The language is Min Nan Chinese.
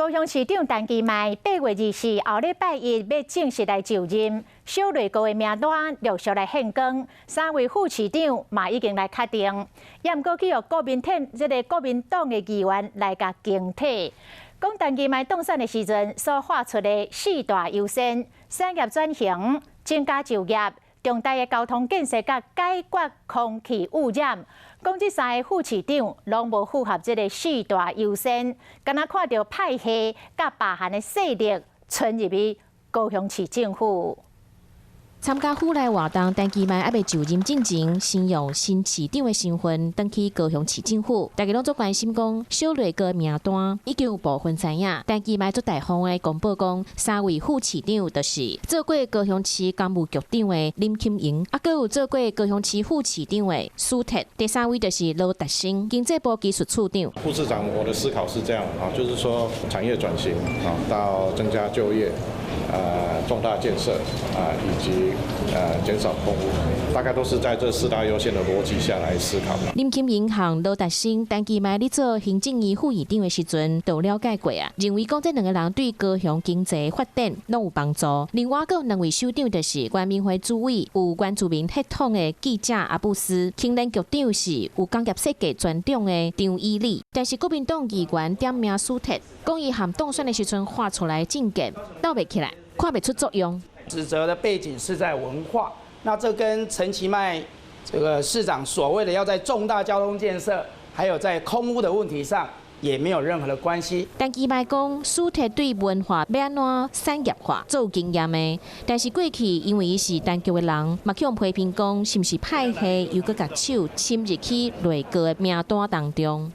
高雄市長陳其邁8月24後禮拜一欲正式來就任，小內閣的名單陸續來現光，三位副市長嘛已經來確定，也毋過去予國民黨這个國民黨的議員來共更替。講陳其邁當選的時陣所畫出的四大優先：產業轉型、增加就業、重大的交通建設佮解決空氣污染。講這三个副市長攏無符合這个四大優先，敢若看著派系佮罷韓的勢力侵入去高雄市政府。參加府內活動，陳其邁猶未就任進前，先用新市長的身份轉去高雄市政府，大家攏足關心講小內閣名單已經有部分知影。陳其邁足大方的公布講，三位副市長就是做過高雄市工務局長的林金榮，啊，閣有做過高雄市副市長的蘇鐵，第三位就是羅達生，經濟部技術處長。副市長，我的思考是這樣啊，就是說產業轉型啊，到增加就業，重大建設啊，以及減少空污，大概都是在這四大優先的邏輯下來思考。林金榮和羅達生，陳其邁咧做行政院副院長的時陣，都了解過啊，認為講這兩个人對高雄經濟發展攏有幫助。另外，閣有兩位首長，就是原民會主委有原住民血統的記者阿布斯，青年局長是有工業設計專長的張以禮。但是國民黨議員點名蘇鐵，講伊和當選的時陣畫出來政見鬥袂起來，看袂出作用。指責的背景是在文化，那這跟陳其邁這個市長所謂的要在重大交通建設，還有在空污的問題上，也沒有任何的關係。陳其邁講，蘇鐵對文化欲按怎產業化足有經驗的，但是過去因為伊是陳局的人，嘛去予批評講，是毋是派系又閣共手侵入去內閣的名單當中。